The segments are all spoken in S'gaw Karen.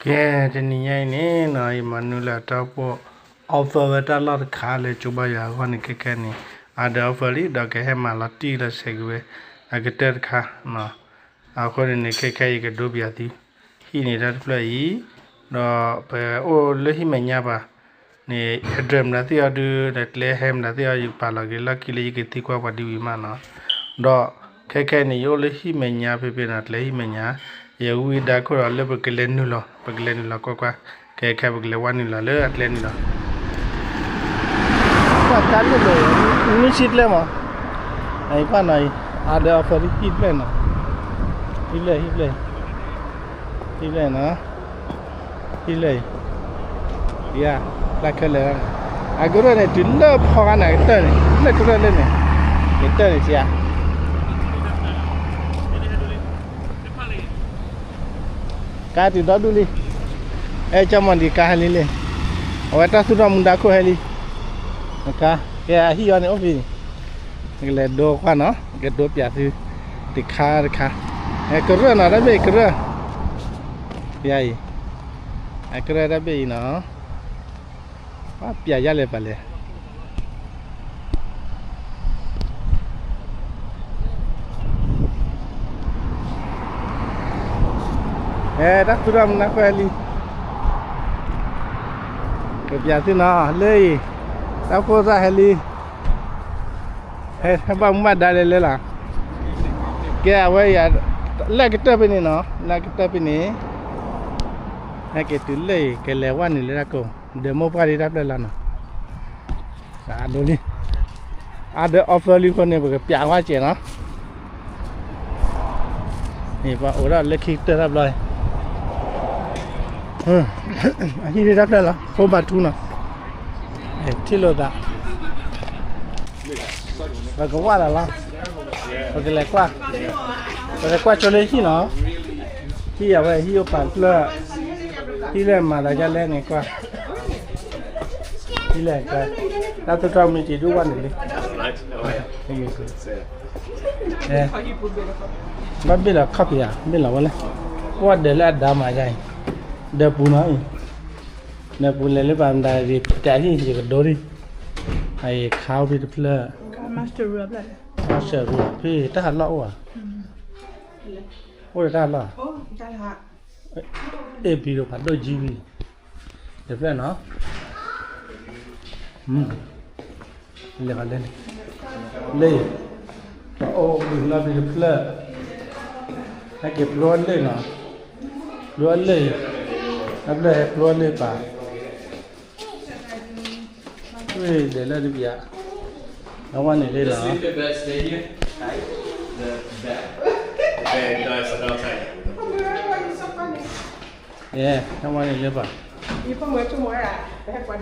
ကဲ, တနံၤညါအံၤန့ၣ်နီၤ ယမၤနုာ်လၢအတၢ်အိၣ်ဖှိၣ် offer ဝဲတၢ်လီၢ်တခါလၢကၠိဘါယွၤအဂီၢ်န့ၣ် ခဲခဲန့ၣ် အါဒၢး offer လံ ဒီးကဟဲမၤလီၤတံၢ်လီၤဆဲးက့ၤဝဲ အကတၢၢ်တခါနီၤ. အဃိန့ၣ်န့ၣ် ခဲခဲယကဒိပၠးသု ဟံၣ်န့ၣ်တၢ်တဖျၢၣ်အံၤ ဒီးပအိၣ်လၢဟံၣ်မဲာ်ညါဘၣ်န့ၣ် ဟဲဒြဲမတၤသ့ၣ်အီၤဒုး ဒီးကျဲဟဲမတၤသ့ၣ်အီၤ ယကပာ်လီၤက့ၤလီၢ်ခံလၢယကသံကွၢ်ပှၤဒ်ဝံၤမးနီၤ. ဒီးခဲခဲန့ၣ် ယအိၣ်လၢဟံၣ်မဲာ်ညါဖဲဖဲနီၤ ကျဲဟံၣ်မဲာ်ညါ ယဝံဒၣ်ခိၣ်ဒီးလၢပကလဲၤနုာ်လီၤ ပကလဲၤနုာ်လီၤကွၢ်ကွၢ် ခဲခဲပကလဲၤဝဲနုာ်လီၤလၢအကျဲနုာ်လီၤ ကွၢ်ကါလၢလၢ နွံဆံကျဲမး, အံၤကွၢ်နီၤအံၤ အါဒၢး offer လံ ဟံၣ်ဖျၢၣ်နီၤ, ဟံၣ်ဖျၢၣ် ဟံၣ်ဖျၢၣ်, ဟံၣ်ဖျၢၣ်နီၤ, ဟံၣ်ဖျၢၣ်အံၤ, ယၤ, တၢ်ခဲလၢာ်, အကရၢၢ်န့ၣ် တုၤလၢဖီဂါန့ၣ် ကတၢၢ်န့ၣ် လၢကရၢၢ်လၢန့ၣ်, ကတၢၢ်န့ၣ်စံးဧါ ကါတုၤဒီဒူၣ်လံ, အဲ ကၠီမီၤဒံးကါဟဲလံလံ, အဝဲတၢ်သူၣ်ထီၣ်မူဒါခိၣ်ဟဲလံ, ကါ, ကဲအဟံၣ်အီၤန့ၣ်အိၣ်ဖဲ, ကလဲၤဒိကွၢ်နီၤ ကဒိပၠးသု, တခါတခါ, ကရၢၢ်နီၤ တၢ်ဘ့ၣ်အံၤကရၢၢ်, ယၤအံၤ, အကရၢၢ်တၢ်ဘ့ၣ်အံၤနီၤ ပၠးယါလဲၣ်ပာ်လဲၣ်, အဲ တၢ်သူၣ်ထီၣ်မူဒါခိၣ်ဟဲလံ, ကပၠးသုနီၤ လၢအံၤ, တၢ်အိၣ်ဖှိၣ်သၣ်ဟဲလံ, ဟဲဘၣ်မူဘၣ်ဒါလဲၤလဲၤလီၤ, ကဲအဝဲအံၤ, လၢအကတၢၢ်ဖဲန့ၣ်နီၤ လၢအကတၢၢ်ဖဲန့ၣ်, ဟဲက့ၤတုၤလၢအံၤ ကလဲၤဝဲနုာ်လၢတၢ်ကိး, ဒီးမိၢ်ပှၢ်ဒ်တၢ်ဖျၢၣ်လီၤနီၤ အဒိလံ, အါဒၢး offer လံအဃိန့ၣ် ပကပၠးကွၢ်စဲးနီၤ, န့ၣ်ပှၤအိၣ်ဒၣ်လၢခံကတၢၢ်တၢ်ဘျီ, အဟံၣ်ဒ်တၢ်ဖျၢၣ်လီၤ four by twoနီၤ, ထံၣ်လိာ်သး ပကဝၢ်လီၤလီၤ, ပကလဲၤကွၢ်, ပကကွၢ်ဆိလၢဟံၣ်နီၤ, ဟံၣ်အဝဲဟံၣ်အိၣ်ပာ်ဖျၢၣ်, ဟံၣ်လၢမၤသးဒ်လဲၣ်န့ၣ်ကွၢ်, ဟံၣ်လၢ, တၢ်သူၣ်ထီၣ်မ့ၢ်က့ၤဒုးဝၢ်န့ၣ်လံ, ဘၣ်ဘ့ၣ်လီၤခီၣ်ဖံးဧါ ဘ့ၣ်လီၤဝဲလဲၣ်, ကွၢ်ဒၢးလၢအဒါမၤယါအံၤ, ဒၢးပူၤနီၤအံၤ, ဒၢးပူၤလဲၤလၢပှၤမတၤရံၤတၢ်ဟံၣ် ယကဒိလံ, အအံၤခါအိၣ်ဖဲတဖျၢၣ်, မၤစၢၤရူဖဲ တၢ်ဟးလီၢ်အိၣ်ဧါ, အိၣ်ဒီးတၢ်ဟးလီၢ်, အဲၣ်ဘံဒီးဖးဒိၣ်ကံဝံၤ, တဖျၢၣ်နီၤ, လဲၤလဲၤ, လၢ, ပအိၣ်ဘှံးလီၤဘံတဖျၢၣ်, ဟဲက့ၤဖျိလၢနီၤ, ဖျိလၢ, တဖျၢၣ်ဟဲဖျိလၢပၢ် ဝ့ၢ်ဒၢးလၢတပျး, အဝဲန့ၣ်လၢလီၤ, ယဲ, အဝဲန့ၣ်လၢပၢ်, လၢ,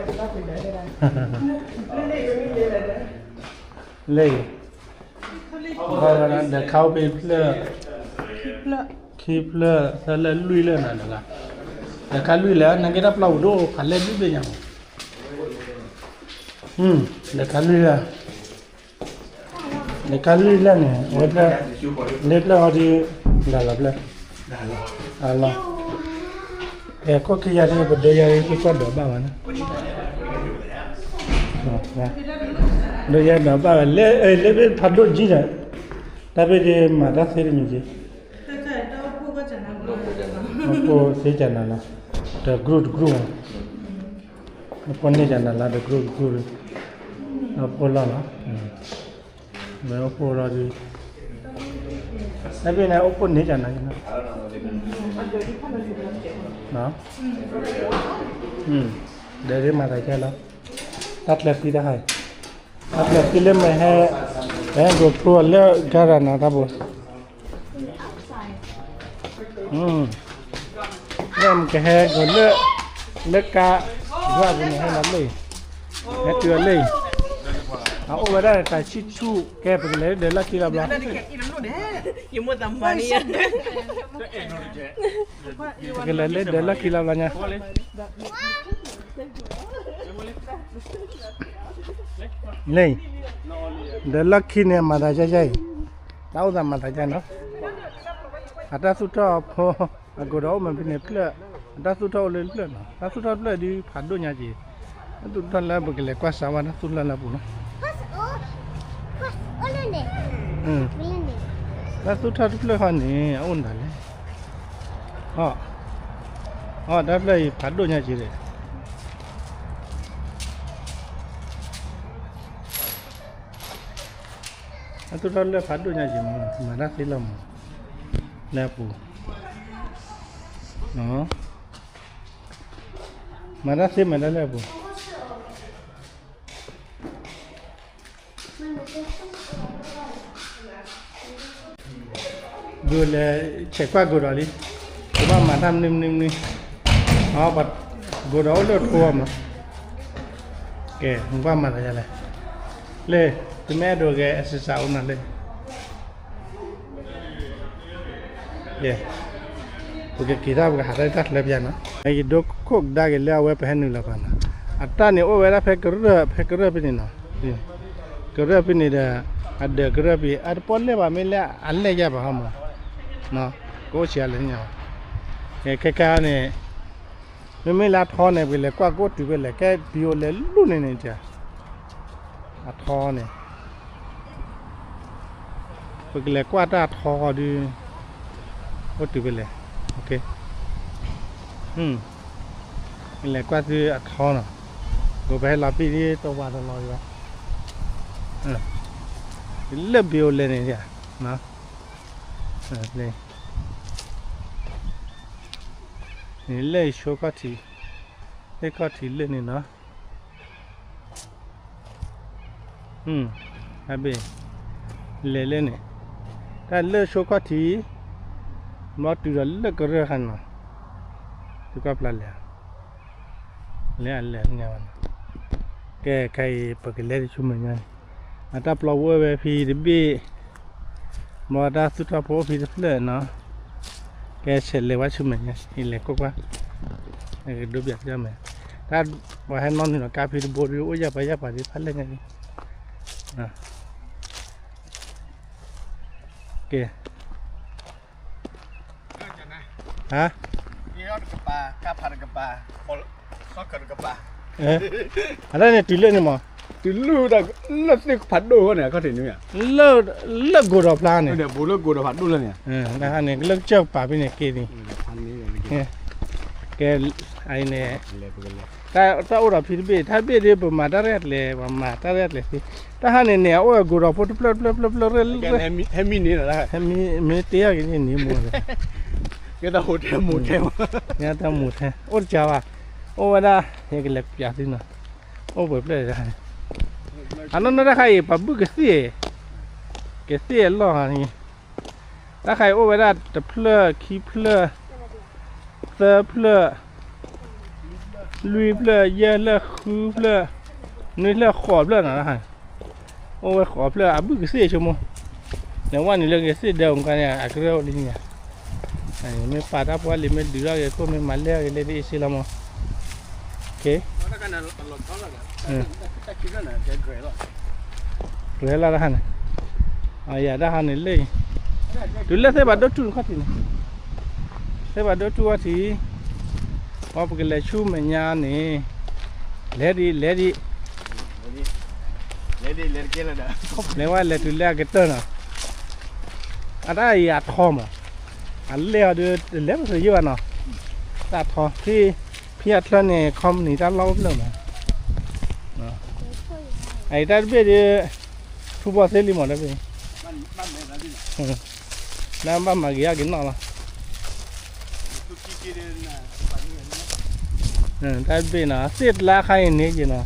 ဒီးခါအိၣ်ဖဲဖျၢၣ်, ခံဖျၢၣ်သၢလၢလွံၢ်လၢနီၤတဂၤ, ဒီးခါလွံၢ်လၢနကဲတၢ်ပျီပူၤဒိၣ်ဖးလဲၢ်လွံၢ်ဘ့ၣ်ညါ, ဒီးခါလွံၢ်လၢ, ဒီးခါလွံၢ်လၢန့ၣ် အဝဲဖျၢၣ်, လၢဖျၢၣ်အီၤဒ်, ဒၣ်လီၤဖျၢၣ်, အလီၤ, အဲ ခိၣ်ခံယၤဒ်ပဒိယၤဒ်ကွၢ်ဒိးဘၣ်ဝဲန့ၣ်, ဒိယၤဒိးဘၣ်ဝဲလၢ, လၢဖဲဖးဒိၣ်ကံဒီး, တၢ်ဖဲဒ်မၤတၢ်သ့တမံၤက့, အိၣ်ဖှိၣ်သ့ကနၤလီၤ, တကရူၢ်တကရူၢ်, အိၣ်ဖှိၣ်န့ၢ်ကနၤလီၤတကရူၢ်တကရူၢ်, အိၣ်ဖှိၣ်လီၤလီၤ, ဝဲအိၣ်ဖှိၣ်လီၤဒ်, တၢ်ဖဲန့ၣ်အိၣ်ဖှိၣ်န့ၢ်ကနၤလီၤ, ဒီးဒ်မၤသးကဲလီၤ, တၢ်ချၢသံတၢ်ဟါအံၤ, တၢ်ချၢသံလၢမ့ၢ်ဟဲ, ပဟဲဂိၤဖျိလၢကါရၤနၤတၢ်ပူၤ လၢမ့ၢ်ကဟဲဂီၤလၢ, လၢကါ, ဒွးပူၤန့ၣ်ဟဲလီၤလၢ, ဟဲတုၤအီၤလၢ, အအိၣ်ဝဲဒၣ်တၢ်ဆံၣ်ဆူၣ် ကဲပကလဲၤဒၢးလီၢ်ခံလီၤဘျီ, ပကလဲၤလၢဒၢးလီၢ်ခံလီၤဘျီညါ လၢ, ဒီးလီၢ်ခံန့ၣ် မၤသးယါယါအံၤ, တၢ်အိၣ်သးမၤသးယါနီၤ, အတၢ်သူၣ်ထီၣ်ဖိ, အကိးဒီးအိၣ်မးဖဲန့ၣ်ဖျၢၣ်, တၢ်သူၣ်ထီၣ်အိၣ်လၢတဖျၢၣ်နီၤ, တၢ်သူၣ်ထီၣ်တဖျၢၣ်ဒုးဖးဒိၣ်ညါက့ၤ, တၢ်သူၣ်ထီၣ်လၢပကလဲၤကွၢ်စးဝါတၢ်သူၣ်ထီၣ်လၢအပူၤနီၤ. တၢ်သူၣ်ထီၣ်တဖျၢၣ်ဃီန့ၣ် အအိၣ်နၤလဲၣ်. အီ အီ တၢ်ဖျၢၣ်အံၤဖးဒိၣ်ညါက့ၤဒီး အသူၣ်ထီၣ်လၢဖးဒိၣ်ညါက့ၤမး, မၤတၢ်သ့လီၤမး, လၢအပူၤ, မၤတၢ်သ့မၤတၢ်လၢအပူၤ ဒိးလဲၤဆဲးကွၢ်ကိးဒီးလံ, ကဘၣ်မၤတၢ်မနုၤမနုၤမနုၤ, အ ကိးဒီးအိၣ်လၢထိအီၤမး, ကဲ နကွၢ်မၤသးယါလဲၣ်, လၢ တမ့ၢ်အဲၣ်ဒိးဂဲၤအစစၢ်အိၣ်နၤလၢ ယဲ, ပကက့ၤတၢ်ပကဟးတၢ်တၢ်ချၢပယါနီၤ, ယဒိခိၣ်ကဒါက့ၤလၢအဝဲပဟဲနုာ်လီၤပှၤနီၤ, အတၢ်န့ၣ်အိၣ်ဝဲဒၣ်ဖဲကရၢၢ် ဖဲကရၢၢ်ဖဲန့ၣ်နီၤ, ကရၢၢ်ဖဲန့ၣ်ဒီး အဒၢးကရၢၢ်ဖဲ အတပီၣ်လဲၣ်ဘၣ်မ့ၢ်လၢအလဲၣ်ယါဘၣ်ဟီမး, ကအိၣ်ဆံးအါလဲၣ်ညါ, ခဲခဲန့ၣ် မ့မ့ၢ်လၢအထီန့ၣ် ပကလဲၤကွၢ်ကအိၣ်တုၤဖဲလဲၣ် ကဲပယိၤလဲၤလူၢ်န့ၣ်န့ၣ် အထီန့ၣ် ပကလဲၤကွၢ်တၢ်အထီဃီဒုး အိၣ်တုၤဖဲလဲၣ်, ပလဲၤကွၢ်သုအထီနီၤ, ပဟဲလီၤပံၣ်ဒ်တဝၤတလီၤဒံးဘၣ်, လၢဘ့အိၣ်လဲၣ်န့ၣ်, န့ၣ်လၢယဆိခီၣ်ထံး, လၢခီၣ်ထံးလၢန့ၣ်နီၤ တၢ်ဘ့ၣ် လဲၤလၢန့ၣ်, တၢ်လၢဆိခီၣ်ထံး, ဘျီတုၤဒီးလၢကရၢၢ်ခါနီၤ, သုကွၢ်ဖျါလဲၣ်, လဲၤလဲၤညါဘၣ်နီၤ, ကဲခဲအံၤ ပကလဲၤတဆူမဲာ်ညါန့ၣ်, အတၢ်ပျီဝဲဝဲဖဲတဘ့ၣ်, ဘျီတၢ်သူၣ်ထီၣ်ဖိအိၣ်ဖဲတဖျၢၣ်နီၤ, ကဲဆဲးလဲၤဝဲဆူမဲာ်ညါ ယလဲၤကွၢ်ကွၢ်, ကဒိးဘၣ်ကၢ်မဲာ်, တၢ်ပှၤဟဲနီၣ်န့ၣ်ဒီး ကါဖဲတဘိဒီး အိၣ်ယၢ်ပှၤယၢ်ပှၤဒ်ဖးလဲၢ်ညါ, ကဲ ဟါ အတၢ်န့ၣ်တုၤလၢန့ၣ်မး, တုၤလၢလၢသ့ၣ်ဖးဒိၣ်ဃီန့ၣ် အခီၣ်ထံးန့ၣ်, လၢ လၢကိးဒီးဖျါန့ၣ်, တၢ်ဟါန့ၣ် လၢကစၢၢ်ပာ်ဖဲန့ၣ်က့ၤန့ၣ်, ကဲ အံၤန့ၣ် တၢ်အိၣ်ဒီးဖံတဘ့ၣ် တၢ်ဘ့ၣ်ဒ် ပမၤတၢ်ရဲၣ်ကျဲၤ ပမၤတၢ်ရဲၣ်ကျဲၤသ့, တၢ်ဟါန့ၣ်န့ၣ် အအိၣ်ကိးဒီးဖိတဖျၢၣ်တဖျၢၣ်တဖျၢၣ်တဖျၢၣ်ရဲၣ်, ဟဲမ့ၢ်တ့ၢ်အီၤက့ၤန့ၣ် နံၤမူ, ကဲတၢ်ဟိးထဲမူထဲ, ကဲတၢ်မူထဲ အိၣ်တကးဘၣ်, အိၣ်ဝဲဒၣ် ယကလဲၤပျးသုနီၤ, အိၣ်ပှဲၤဖျၢၣ်တခါန့ၣ်, အနီၢ်နီၢ်တၢ်ခါအံၤ ပှၤဘုၣ်ကသ့ၣ်, ကသ့ၣ်အလီၢ်န့ၣ်, တၢ်ခါအံၤအိၣ်ဝဲဒၣ်တဖျၢၣ် ခံဖျၢၣ် သၢဖျၢၣ် လွံၢ်ဖျၢၣ် ယဲၢ်ဖျၢၣ် ဃုဖျၢၣ် နွံဖျၢၣ် ဃိးဖျၢၣ်နီၤ, အိၣ်ဝဲဃိးဖျၢၣ် အဘုၣ်ကသ့ၣ်ဆိကမိၣ်, လဲၤဝဲန့ၣ်လၢကသ့ၣ်ဒၢမူကါန့ၣ် အကရၢၢ်အိၣ်လံန့ၣ်, မ့ၢ်ပာ်တၢ်ပှၢ်လံ မ့ၢ်ဒုးထီၣ်က့ၤခိၣ် မ့ၢ်မၤလဲၢ်က့ၤလၢဒ်အ့ၣ်စ့လီၤမး, ကဲလီၤတၢ်ဟါန့ၣ်, ယၤတၢ်ဟါန့ၣ်လၢ တုၤလၢသ့ၣ်ဘၣ်ဒိၣ်ထူၣ်ခီၣ်ထံးန့ၣ်, သ့ၣ်ဘၣ်ဒိၣ်ထူၣ်ခီၣ်ထံး, ပှၤပကလဲၤဆူမဲာ်ညါန့ၣ်, လဲၤဒံး လဲၤဒံး, လဲၤဝဲလဲၤတုၤလၢအကတၢၢ်နီၤ, အတၢ်အံၤအထီမး, အလဲၢ်အီၤဒုး တလဲၤပသယုၢ်ဘၣ်နီၤ, တၢ်ထီ ဖဲ ဖဲအချၢန့ၣ် ခီပနံၣ်တၢ်လီၢ်အိၣ်ဖျၢၣ်မး, အအံၤတၢ်တဘ့ၣ်ဒုး ထူဘီသ့လံမးတဘ့ၣ်, လၢဘၣ်မၤဂ့ၤအဂ့ၤနီၣ်လီၤ, တၢ်တဘ့ၣ်နီၤ သ့ၣ်တလါခါအံၤန့ၣ်ယံၤနီၤ,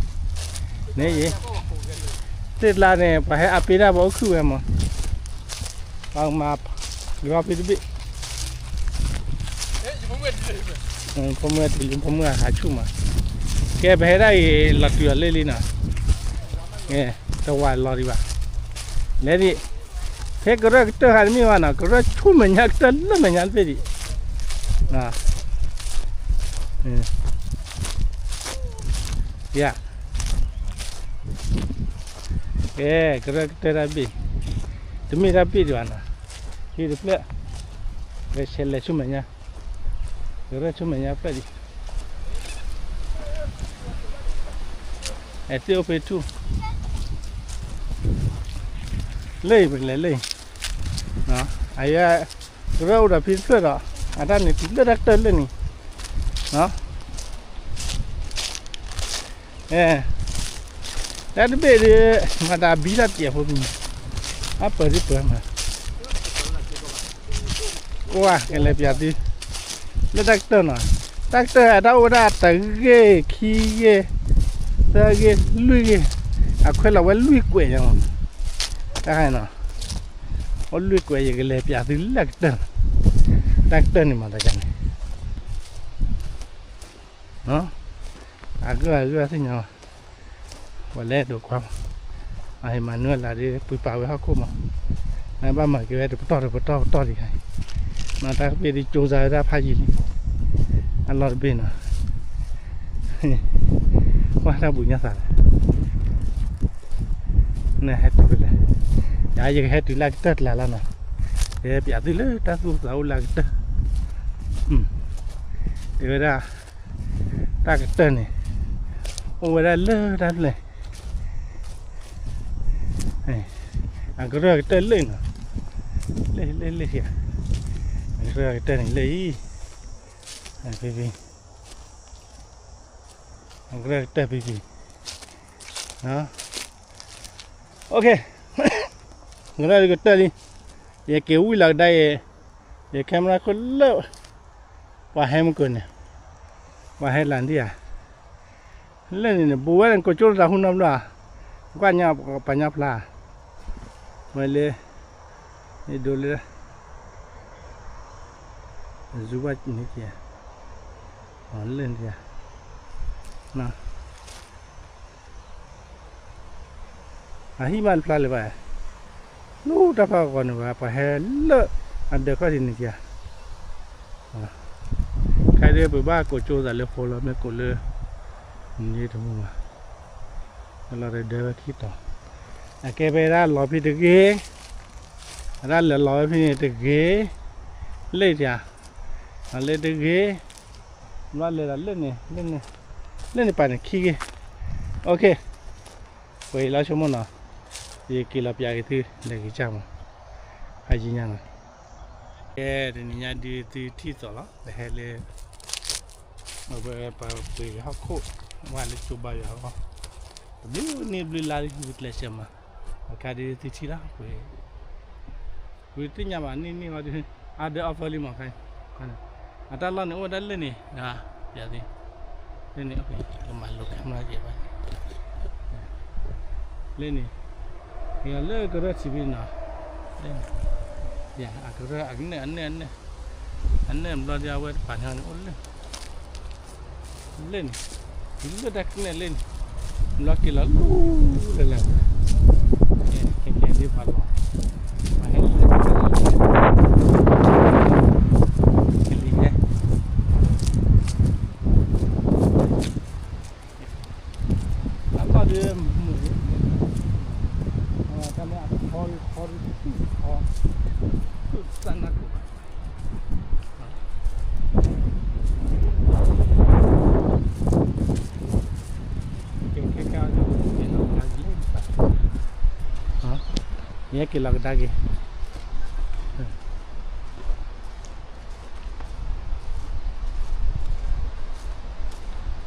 န့ၣ်ယံၤ, သ့ၣ်တလါန့ၣ် ပှၤဟဲအါပ့ၤတၢ်ပှၤအိၣ်ခုၣ်ဝဲမး, ပှၤမၤ ဂီၤဖဲတဘ့ၣ် ဖိမုၣ်တုၤလံ ဖိမုၣ်ဟးဆူၣ်မး, ကဲပဟဲဒၣ်အံၤ လီၤတုၤအီၤလၢလံနီၤ, တဝၤလီၤဒံးဘၣ်, လဲၤဒံး, ဖဲကရၢၢ်ကတၢၢ်ခါတမ့ၢ်ဘၣ်နီၤ ကရၢၢ်ဆူမဲာ်ညါကတၢၢ်လၢမဲာ်ညါတဘ့ၣ်ဒံး, ယၤ ကဲ ကရၢၢ်ကတၢၢ်တၢ်ဘ့ၣ်, တမ့ၢ်တၢ်ဘ့ၣ်ဒံးဘၣ်နီၤ, ဟံၣ်တဖျၢၣ်, ကဆဲးလဲၤဆူမဲာ်ညါ, ကရၢၢ်ဆူမဲာ်ညါဖျၢၣ်ဒံး, အဲၣ်သ့ၣ်အိၣ်ဖဲထူၣ်, လၢအံၤပလဲၤလၢအံၤ, အယဲ ကရၢၢ်အိၣ်ဒီးဖဲတဖျၢၣ်ဒီး အတၢ်န့ၣ်တုၤလၢတၢ်ကတၢၢ်လၢန့ၣ်, အဲ တၢ်တဘ့ၣ်ဒီး မၤတၢ်ဘံတၢ်တစဲးဖိမံၤ, အပၢၤဒ်ပၢၤမး, ကွၢ်ကလဲၤပၠးသု, လၢတၢ်ကတၢၢ်နီၤ, တၢ်ကတၢၢ်အတၢ်အိၣ်ဝဲဒၣ်တဂ့ၢ် ခံဂ့ၢ် သၢဂ့ၢ် လွံၢ်ဂ့ၢ်, အခွဲးလီၤဝဲလွံၢ်ကွဲးညါမး, တၢ်ခါအံၤနီၤ, အိၣ်လွံၢ်ကွဲး ယကလဲၤပၠးသုလၢကတၢၢ်, တၢ်ကတၢၢ်န့ၣ်မးတၢ်န့ၣ် အဂၢၢ်အဂၢၢ်သ့ၣ်ညါဘၣ်, ပှၤလဲၤဒိးကွၢ်မး, အဟ့ၣ်မၤနုၤအလၢ်ဒီး ပှ့ၤပာ်ဝဲဟီၣ်ခိၣ်မး, နဘၣ်မၤက့ၤဝဲတပတီၢ်တပတီၢ်ပတီၢ်ဒံးခါအံၤ, နတၢ်ကပ့ၢ်ဒ်ကၠိစါဝဲဒၣ်ဖးယံာ်လံ, အလီၢ်တဘ့ၣ်နီၤ, ကွၢ်တၢ်ဘူးညါသးလဲၣ် နဟဲတုၤဖဲလဲၣ်, ယၤယကဟဲတုၤလၢအကတၢၢ်တလးလီၤနီၤ, ယဟဲပၠးသုလၢတၢ်သူၣ်သးအိၣ်လၢအကတၢၢ်, တဲဝဲဒၣ် တၢ်ကတၢၢ်န့ၣ် အိၣ်ဝဲဒၣ်လၢတၢ်ဖျၢၣ်, အကရၢၢ်ကတၢၢ်လၢအံၤနီၤ, လၢလၢလၢ, အကရၢၢ်ကတၢၢ်န့ၣ်လၢအံၤ, ဖဲဖဲ အကရၢၢ်ကတၢၢ်ဖဲဖဲ, ကရၢၢ်ကတၢၢ်လံ, ယက့ၤဝံၤလီၤကဒါအံၤ, ယ camera ခိၣ်လၢ ပှၤဟဲမုၢ်ကၢၤန့ၣ်, ပှၤဟဲလၢနထံၣ်ဧါ, လၢန့ၣ်န့ၣ် ဘူးဝဲန့ၣ် ကိးကၠိတၢ်ဟူနီတဘျီဧါ, ကွၢ်ညါပှၤညါဖျါ, ဝဲလၢ ယဒိးလၢ ဇူဘၣ်န့ၣ်က့ၤ, လၢန့ၣ် အဟံၣ်မးတဖျါလၢၤဘၣ်, လၢတၢ်ဖးဂီၤန့ၣ်ဘၣ် ပှၤဟဲလၢအဒၢးခီၣ်ထံးန့ၣ်က့ၤ, ခဲဒ်ပဘၣ်ကိးကၠိသးလၢဖိလီၤ မ့ၢ်ကိးလၢ န့ၣ်တမူဘၣ်, လီၤတဒၢဝဲခံတီၤ, အကဲဖဲဒၣ်လီၤဖဲတဂ့ၤ, အဒၣ်လဲၤလီၤဝဲဖဲန့ၣ်တဂ့ၤ, လၢတၢ်, လၢတဂ့ၤ, ဘၣ်လဲၤဒီးလၢန့ၣ်, လၢန့ၣ်ပာ်န့ၣ်ခံဂ့ၤ, ပှဲၤလီၤဆိကမိၣ်နီၤ, ယက့ၤလီၤပၠးက့ၤသု လဲၤက့ၤကၢ်မး, ဖးယံာ်ညါနီၤ, ကဲ တနံၤညါဒုးသုထံၣ်သိးလီၤ ပဟဲလၢ အဝဲပှၤပှ့ၤဟီၣ်ခိၣ်, ဝဲလၢကၠိဘါယွၤအဂီၢ်, တဘျုးနံၣ်ဘျုးလါဒ်ဝံၤကျဲးစၢးမး, အခါဒုးသုထံၣ်လီၤ, ဝံၤသ့ၣ်ညါဘၣ်နံၣ်နံၣ်ဝဲဒုး, အါဒၢအီၣ်ဖၢလံမးခါ, အတၢ်လီၢ်န့ၣ်အိၣ်ဝဲဒၣ်လၢန့ၣ်, ယၤသ့ၣ်, လၢန့ၣ်, ကမၤလိ camera ကဲဘၣ်, လၢန့ၣ်, လၢကရၢၢ်ထံးဖဲနီၤ, လၢန့ၣ်, ယၤအကရၢၢ်အကနဲၣ်အနဲၣ်အနဲၣ်, အနဲၣ်ဘျီဒ်အဝဲတပာ်န့ၣ်န့ၣ်အိၣ်လၢ လၢန့ၣ်, လၢတၢ်ကနဲၣ်လၢန့ၣ်, ဘျီက့ၤလီၤလူလၢလၢ, ခဲကဲဒ်ပှၤလီၤ, ပှၤဟဲလၢ, ကလံၤဟဲ, အလီၢ်ဒ်မုာ်, တၢ်လၢအထီထီဒ်ထံထီ, သူၣ်စၢ်နၢ်ကိၣ်ဘၣ် ယဟဲက့ၤလီၤကဒါက့ၤ,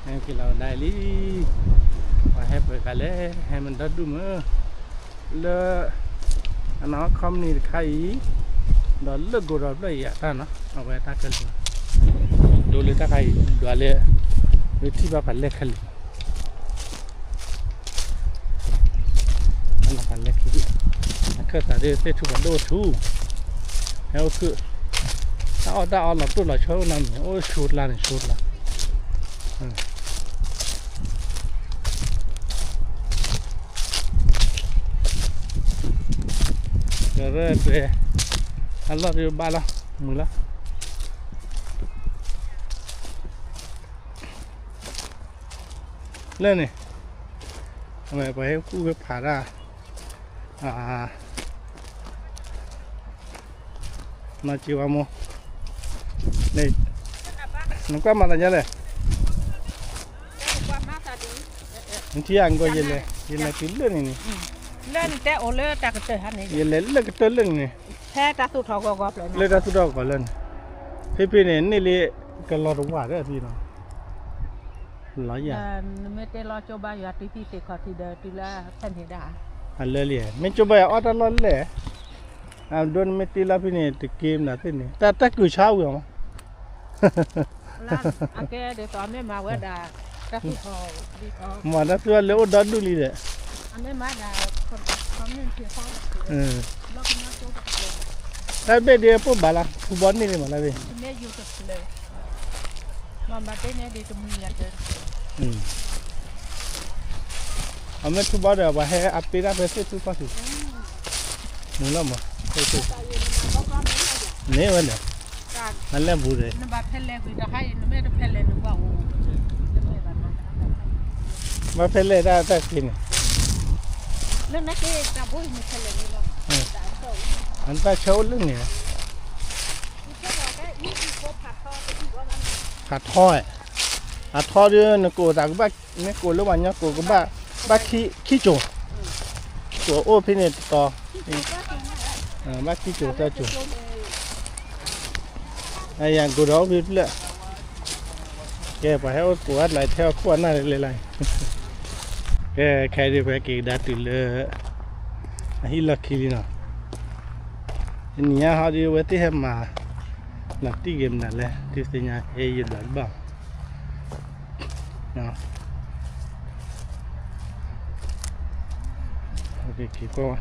ဟဲက့ၤလီၤကဒါလံ, ပှၤဟဲပှဲၤဂၤလဲၣ်, ဟဲမၤဒီဒူၣ်မး, လၢ အနီၢ်companyတခါအံၤ, ဒီးလၢ go down တဖျၢၣ်အံၤအတၢ်နီၤ, အဝဲတၢ်ခဲလၢာ်, ဒိလၢတၢ်ခါအံၤ ဒွးလၢ လၢထံၣ်ဘၣ်ပှၤလဲၢ်ခဲလၢာ် အနီၢ်ပှၤလဲၢ်ခံဘ့ၣ်, အခၢၣ်သးဒ်သ့ၣ်ထူၣ်ပှၤဒိၣ်ထူၣ်, ဟဲအိၣ်ခုၣ်, တၢ်အီၣ်တၢ်အီလီၤတိၢ်လီၤဆီအိၣ်နီတမံၤ, အိၣ်ဆိတလါန့ၣ်ဆိတလါ ကရၢၢ်တွဲ, အလီၢ်ဒ်ဘၣ်လီၤ, မုာ်လီၤ, လၢန့ၣ်, အဝဲပှၤဟဲကူၣ်ဝဲဖးတၢ်, နီၢ်က့ဝါမိၢ်, န့ၣ်, နကွၢ်မၤသးဒ်လဲၣ်. နထံၣ်ဧါ နကွၢ် ယလဲၤတုၤလၢန့ၣ်န့ၣ်, လၢနတဲအိၣ်လၢတၢ်ကတၢၢ်ဟါန့ၣ်, ယလဲၤလၢကတၢၢ်လၢန့ၣ်န့ၣ်, ဖဲတၢ်သူၣ်ထီၣ်ဂီၤဂီၤဖျၢၣ်န့ၣ်, လၢတၢ်သူၣ်ထီၣ်ဂီၤလၢန့ၣ်, ဖဲဖဲန့ၣ် န့ၢ်လံကလီၤတဝာ်ဒီးဖဲနီၤ, လီၤယၤ, နမ့ၢ်တဲလီၤကၠိဘါယွၤတုၤသံသ့ၣ်ခီၣ်ထံးဒီးတုၤလၢဖဲန့ၣ်ဒၣ်, အလၢလံ, မ့ၢ်ကၠိဘါယွၤအီၣ်တၢ်လီၢ်လဲၣ်, အဒိနမ့ၢ်တ့လီၤဖဲန့ၣ် တက့ၤမနုၤသ့ၣ်န့ၣ် တၢ်တၢ်ကုၤဆါဝံၤအီၤမး အကဲဒ်သိးမ့ၢ်မၤဝဲဒၣ်, မၤတၢ်သူၣ်အီၤလၢအိၣ်ဒီဒူၣ်လံဒီး, တၢ်ဘ့ၣ်ဒ်ပိၢ်ဘၣ်လီၤ ထူဘီန့ၢ်လံမးလၢဘ့ၣ်, အမ့ၢ်ထူဘီဒီး ပှၤဟဲအပ့ၤတၢ်ဖဲသ့ၣ်ထူၣ်ခီၣ်ထံး, မုာ်လီၤမး, မ့ၢ်ဝဲန့ၣ်, အလဲၢ်ဘူးဒီး, ဘၣ်ဖဲလဲၣ်တၢ်တၢ်က့ၤန့ၣ်, အတၢ်ဆၢအိၣ်လၢန့ၣ်, ဖးထီ, အထီဒီး နကိးသးကဘၣ်, မ့ၢ်ကိးလၢပှၤညီကိးကဘၣ်, ဘၣ်ခံကၠိၤ, ကိးအိၣ်ဖဲန့ၣ်တတီၤ, ဘၣ်ခံကၠိၤသၢကၠိၤ, အယၤကိးဒီးအိၣ်ဖဲဖျၢၣ်, ကဲ ပှၤဟဲအိၣ်ကိးအါတလါ ထဲအခိၣ်အနၢ်လဲၤလဲၤလၢ, ကဲ ခဲအံၤဒ်ပှၤက့ၤကဒါတုၤလၢ အဟံၣ်လီၢ်ခံလံနီၤ, တနံၤညါဟီဒ်အဝဲသ့ၣ်ဟဲမၤ လီၤတံၢ်ဂ့ၤမနုၤလဲၣ် သုသ့ၣ်ညါဟဲယဘျးတဘၣ်, က့ၤကွၢ်ဝဲ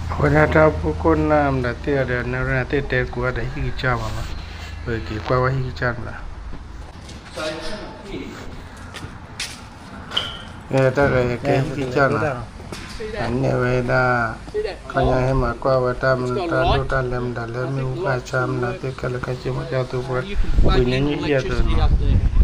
အဝဲဒၣ်တၢ်အိၣ်ဖှိၣ်ခိၣ်နၢ်မတၤသ့ၣ်အီၤဒီး နရၢၢ်သ့ၣ်တဲကူအီၤဒီးဟံၣ်ကစၢ်မးလီၤ, ပက့ၤကွၢ်ဝဲဟံၣ်ကစၢ်မးလီၤ. တၢ်ဒီးယကဲဟံၣ်ကစၢ်နီၤ, အန့ၢ်ဝဲဒၣ် ခီညါဟဲမၤကွၢ်ဝဲတၢ်မနုၤတၢ်ဒိၣ်တၢ်လဲၤမတၤလၢမ့ၣ်အူဖးဆါမနုၤသ့ၣ်ခဲလၢာ်ခဲဆ့ မ့ၢ်ကၠီသူဖိ ပှ့ၤန့ၢ်ညၣ်ယဲၢ်အသိးနီၤ,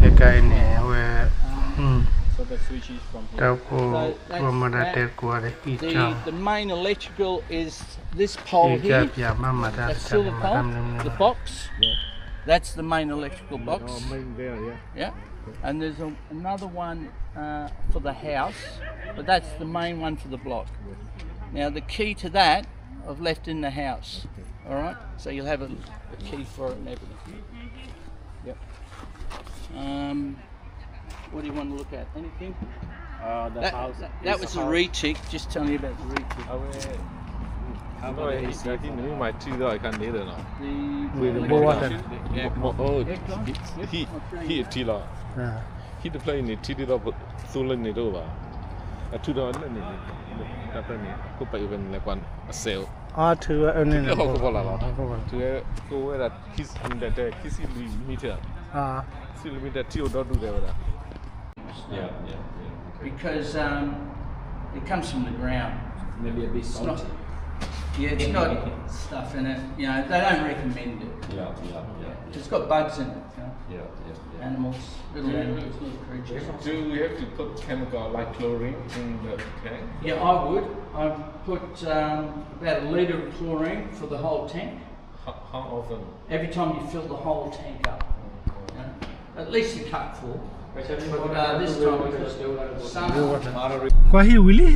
ခဲကါအံၤန့ၣ် အဝဲ တၢ်အိၣ်ဖှိၣ် ပှၤမၤတၢ်တဲကိးဂၤဒဲး The main electrical is this pole here, ကၢ်ပၠးမၤမၤတၢ်တခါန့ၣ် မၤတၢ်မနုၤမနုၤ the silver pole, the box. That's the main electrical box. Yeah. And there's a, another one uh, for the house, but that's the main one for the block. Now, the key to that I've left in the house. All right? So you'll have a, a key for it and everything. Yep. Um, what do you want to look at? Anything? Uh, the that, house. That, that was a retic, just telling you about the retic. How about the A C? I think နမ့ၢ်မၤထံဒီး I can't need it နီၤ. The, the water. Aircon. Yep. Heat, heat ထံလီၤ. ဟံၣ်တဖျၢၣ်အံၤန့ၣ် ထံဒ်သိးသိလၢန့ၣ်တအိၣ်ဘၣ်, အထုးထီၣ်လၢန့ၣ်န့ၣ်, တၢ်ဖျၢၣ်န့ၣ် ခိၣ်ပာ်အံၤဝဲန့ၣ်လဲၤကွၢ်အစဲးအိၣ်, ထုးလၢဟီၣ်ခိၣ်ဖီလာ်လီၤ, ထုးဝဲကိးဝဲဒၣ် ခံဆံလံမံထၢၣ်, ခံဆံလံမံထၢၣ် ထံအိၣ်ဒီဒူၣ်ဒဲးဝဲဒၣ်. Because um, it comes from the ground. Maybe a bit salty. Yeah, it's got stuff in it. You know, they don't recommend it. Yeah, yeah, yeah. It's got bugs in it. You know? Yeah, yeah, yeah. Animals, little animals, little creatures. Do we have to put chemical like chlorine in the tank? Yeah, I would. I'd put um, about a litre of chlorine for the whole tank. How, how often? Every time you fill the whole tank up. Yeah. At least a cupful. But uh, this time because some ကွၢ်ဟံၣ်ဝံၤလံ,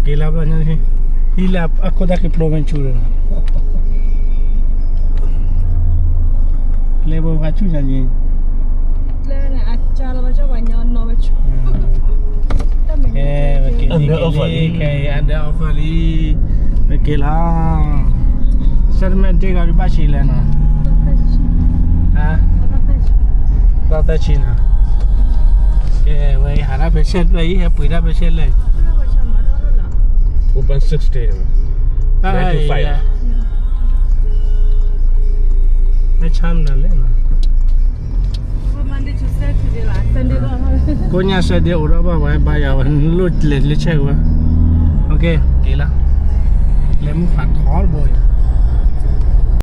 က့ၤလၢဘျီညါ, ဟံၣ်လၢအခိၣ်တၢ်က့ၤဖျိမ့ၢ်ဆူၣ်လီၤ, လၢဘိဖးဆူၣ်ညါက့ၤ, လၢန့ၣ် အကၢ်လီၤဘၣ်ကၢ်ဘၣ်ညီနီၢ်ဝဲဆူၣ်, ကဲ, ကဲအံၤ under offer လံ, ပက့ၤလီၤ, ဆၢတမ့ၢ်ဒ့ၣ်ဂီၤဒုးဘၣ်ဆံးလဲၣ်နီၤ, သီသၢဆံနီၤ, ကဲဝဲအံၤဟးတၢ်ဖဲဆဲးလၢအံၤ ဟဲပှ့ၤတၢ်ဖဲဆဲးလၢအံၤ, open six day, nine to five. မ့ၢ်ဆါမနုၤလဲၣ်နီၤ, ကိးညါ Saturday အိၣ်ဒီးဘၣ်ဝဲ ဘါယွၤဝဲ လိၣ်လဲၤလၢဆဲးဝဲ, က့ၤလီၤ, လဲၤမုၢ်ဖးထီတဘိ